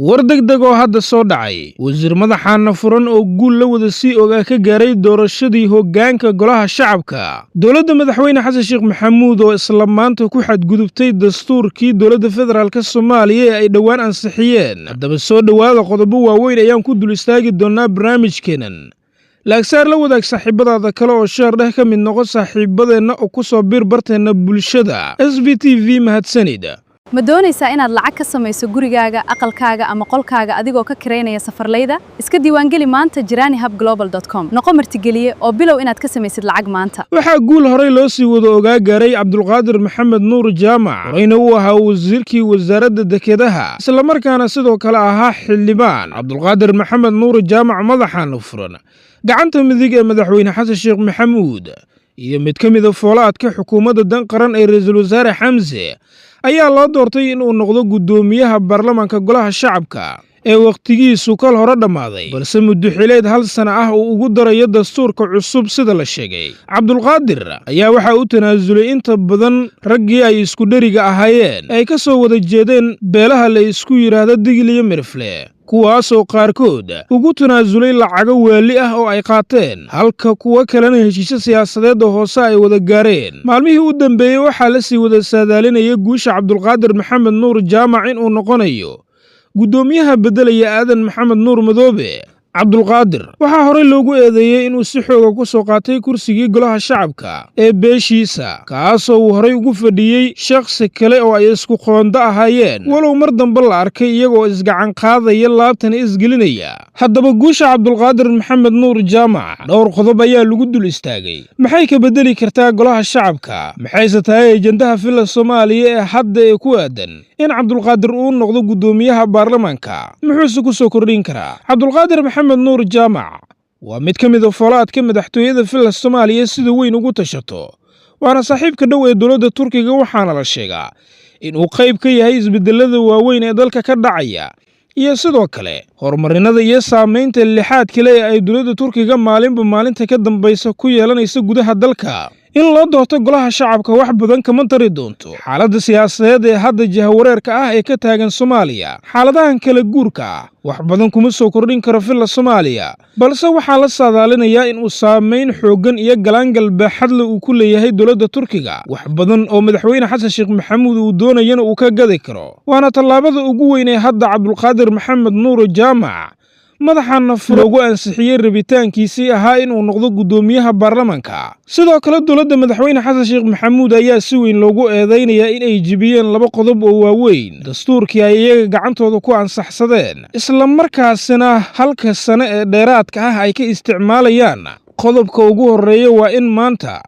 War degdeg oo hadda soo dhacay: wasiir madaxaana furan oo guul la wada sii ogaa ka gaaray doorashadii hoggaanka Golaha Shacabka. Dowladda Madaxweyne Xasan Sheekh Maxamuud oo isla maanta ku xadgudubtay dastuurkii Dowladda Federaalka Soomaaliya ee ay dhowaan ansixiyeen. Haddaba soo dhowaada, qodobo waaweyn ayaan ku dul istaagi doonnaa barnaamijkeennan. Laagsaar, la wadaag saaxiibadaada kale oo share dheh, ka mid noqo saaxiibadeenna oo ku soo biir barteenna bulshada SBTV. Mahadsanid. Ma doonaysaa inaad lacag ka samayso gurigaaga, aqalkaaga ama qolkaaga adigoo ka kiraynaya safarlayda? Iska diiwaangeli maanta jiraniHubGlobal.com, noqo martigeliye oo bilow inaad ka samaysid lacag maanta. Waxaa guul horey loo sii wada ogaa gaaray Cabdulqaadir Maxamed Nuur Jaamac, horeyna uu ahaa wasiirkii wasaaradda dekedaha, islamarkaana sidoo kale ahaa xildhibaan. Cabdulqaadir Maxamed Nuur Jaamac, madaxaana furan, gacanta midig ee Madaxweyne Xasan Sheekh Maxamuud iyo mid ka mida foolaadka xukuumadda Dan Qaran ee Ra-iisul Wasaare Xamse, ayaa loo doortay inuu noqdo guddoomiyaha baarlamaanka Golaha Shacabka ee wakhtigiisu kal hore dhammaaday, balse muddoxileed hal sana ah uu ugu darayo dastuurka cusub. Sida la sheegay, Cabdulqaadir ayaa waxaa u tanaasulay inta badan raggii ay isku dheriga ahaayeen, ay ka soo wada jeedeen beelaha la isku yidhaahdo Digil iyo Mirifle, kuwaasoo qaarkood ugu tanaasulay lacago waali ah oo ay qaateen, halka kuwo kalena heshiisyo siyaasadeed oo hoose ay wada gaareen. Maalmihii u dambeeyey waxaa la sii wada saadaalinaya guusha Cabdulqaadir Maxamed Nuur Jaamac inuu noqonayo guddoomiyaha beddelaya Aadan Maxamed Nuur Madoobe. Cabdulqaadir waxaa horey loogu eedeeyey inuu si xooga ku soo qaatay kursigii Golaha Shacabka ee beeshiisa, kaasoo uu horey ugu fadhiyey shakhsi kale oo ay isku qoondo ahaayeen, walow mar dambe la arkay iyagoo isgacan qaadaya, laabtana isgelinaya. Haddaba guusha Cabdulqaadir Maxamed Nuur Jaamac dhowr qodob ayaa lagu dul istaagay. Maxay ka beddeli kartaa Golaha Shacabka? Maxayse tahay ajendaha Villa Soomaaliya ee hadda ee ku aadan in Cabdulqaadir uu noqdo guddoomiyaha baarlamaanka? Muxuuse ku soo kordhin karaa? Cabdulqaadir Maxamed Nuur Jaamac waa mid ka mid a foolaadka madaxtooyada Villa Soomaaliya sida weyn ugu tashato, waana saaxiibka dhow ee dowladda Turkiga. Waxaana la sheegaa in uu qayb ka yahay isbedelada waaweyn ee dalka ka dhacaya iyo sidoo kale horumarinada iyo saamaynta lixaad kale ee ay dowladda Turkiga maalinba maalinta ka dambaysa ku yeelanaysa gudaha dalka. In loo doorto Golaha Shacabka wax badan kama tari doonto xaaladda siyaasadeed ee hadda jahawareerka ah ee ka taagan Soomaaliya. Xaaladahan kala guurka ah wax badan kuma soo kordhin karo Villa Soomaaliya, balse waxaa la saadaalinayaa in uu saamayn xooggan iyo galaangal baaxadle uu ku leeyahay dowladda Turkiga, wax badan oo Madaxweyne Xasan Sheekh Maxamuud uu doonayana uu ka gadi karo. Waana tallaabada ugu weyn ee hadda Cabdulqaadir Maxamed Nuur Jaamac, madaxaana loogu ansixiyey rabitaankiisii ahaa inuu noqdo guddoomiyaha baarlamaanka. Sidoo kale, dowladda Madaxweyne Xasan Sheekh Maxamuud ayaa si weyn loogu eedaynayaa in ay jebiyeen laba qodob oo waaweyn dastuurkii ay iyaga gacantooda ku ansaxsadeen, islamarkaasina halka sane ee dheeraadka ah ay ka isticmaalayaan. Qodobka ugu horreeya waa in maanta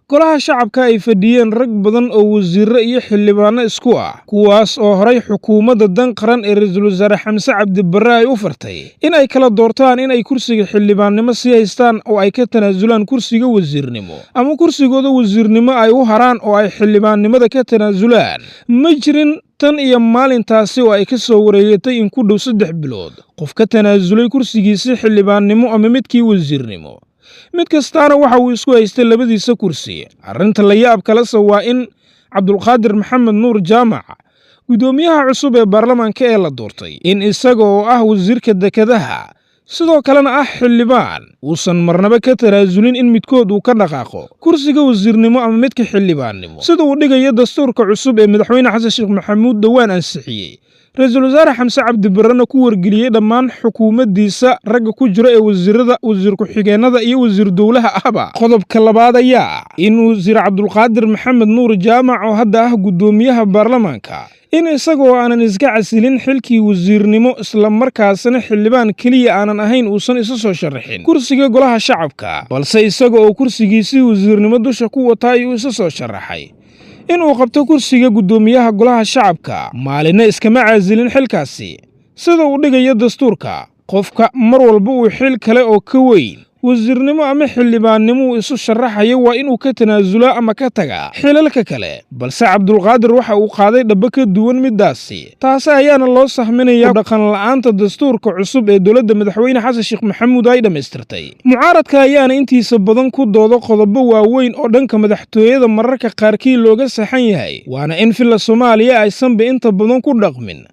Golaha Shacabka ay fadhiyeen rag badan oo wasiirro iyo xildhibaano isku ah, kuwaas oo horay xukuumadda Dan Qaran ee Ra-iisul Wasaare Xamse Cabdibarre ay u fartay in ay kala doortaan in ay kursiga xildhibaannimo sii haystaan oo ay ka tanaasulaan kursiga wasiirnimo, ama kursigooda wasiirnimo ay u haraan oo ay xildhibaannimada ka tanaasulaan. Ma jirin tan iyo maalintaasi oo ay ka soo wareegatay in ku dhow 3 bilood qof ka tanaasulay kursigiisii xildhibaannimo ama midkii wasiirnimo. Mid kastaana waxa uu isku haystay labadiisa kursi. Arrinta la yaab kalese waa in Cabdulqaadir Maxamed Nuur Jaamac, guddoomiyaha cusub ee baarlamaanka ee la doortay, in isaga oo ah wasiirka dekedaha, sidoo kalena ah xildhibaan, uusan marnaba ka tanaasulin in midkood uu ka dhaqaaqo kursiga wasiirnimo ama midka xildhibaannimo, sida uu dhigayo dastuurka cusub ee Madaxweyne Xasan Sheekh Maxamuud dhowaan ansixiyey, Ra-iisul Wasaare Xamse Cabdibarrena ku wargeliyey dhammaan xukuumaddiisa ragga ku jira ee wasiirada, wasiir ku-xigeennada iyo wasiir dowlaha ahba. Qodobka labaad ayaa in wasiir Cabdulqaadir Maxamed Nuur Jaamac, oo hadda ah guddoomiyaha baarlamaanka, in isagoo aanan iska casilin xilkii wasiirnimo, islamarkaasna xildhibaan keliya aanan ahayn, uusan isa soo sharaxin kursiga Golaha Shacabka, balse isaga oo kursigiisii wasiirnimo dusha ku wata ayuu isa soo sharaxay inuu qabto kursiga guddoomiyaha Golaha Shacabka. Maalinna iskama casilin xilkaasi. Sida uu dhigayo dastuurka, qofka mar walba uu xil kale oo ka weyn wasiirnimo ama xildhibaannimo uu isu sharaxayo waa inuu ka tanaasulaa ama ka tagaa xilalka kale, balse Cabdulqaadir waxa uu qaaday dhabo ka duwan middaasi. Taasi ayaana loo sahminayaa dhaqan la'aanta dastuurka cusub ee dowladda Madaxweyne Xasan Sheekh Maxamuud ay dhammaystirtay. Mucaaradka ayaana intiisa badan ku doodo qodobo waaweyn oo dhanka madaxtooyada mararka qaarkii looga saxan yahay, waana in Villa Soomaaliya aysanba inta badan ku dhaqmin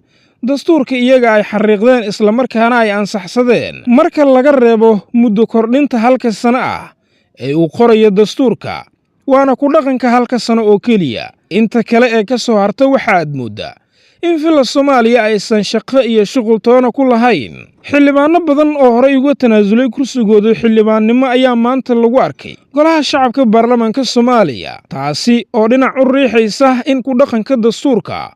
Dastuurka iyaga ay xariiqdeen islamarkaana ay ansaxsadeen, marka laga reebo muddo kordhinta halka sano ah ee uu qorayo dastuurka, waana ku dhaqanka halka sano oo keliya. Inta kale ee ka soo harta waxa aad mooddaa in Villa Soomaaliya aysan shaqo iyo shuqul toona ku lahayn. Xildhibaano badan oo horey uga tanaasulay kursigooda xildhibaannimo ayaa maanta lagu arkay Golaha Shacabka Baarlamaanka Soomaaliya, taasi oo dhinac u riixaysa in ku dhaqanka dastuurka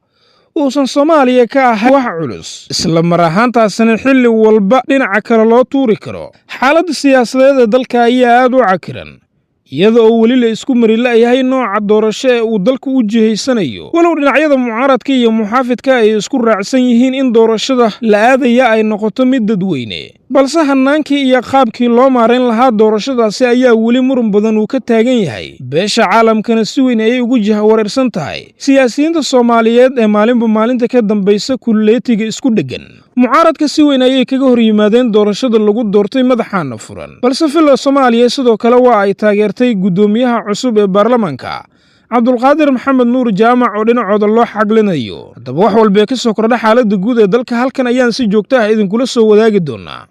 uusan Soomaaliya ka ahay wax culus, isla mar ahaantaasina xilli walba dhinaca kale loo tuuri karo. Xaaladda siyaasadeed ee dalka ayaa aad u cakiran, iyada oo weli la isku mari la'yahay nooca doorasho ee uu dalku u jihaysanayo, walow dhinacyada mucaaradka iyo muxaafidka ay isku raacsan yihiin in doorashada la aadaya ay noqoto mid dadweyne, balse hannaankii iyo qaabkii loo maarayn lahaa doorashadaasi ayaa weli muran badan uu ka taagan yahay. Beesha caalamkana si weyn ayay ugu jahwareersan tahay siyaasiyiinta Soomaaliyeed ee maalinba maalinta ka dambaysa kulleetiga isku dheggan. Mucaaradka si weyn ayay kaga hor yimaadeen doorashada lagu doortay madaxaana furan, balse Villa Soomaaliya sidoo kale waa ay taageertay guddoomiyaha cusub ee baarlamaanka, Cabdulqaadir Maxamed Nuur Jaamac, oo dhinacooda loo xaglinayo. Haddaba wax walbee ka soo kordha xaaladda guud ee dalka, halkan ayaan si joogto ah idinkula soo wadaagi doonaa.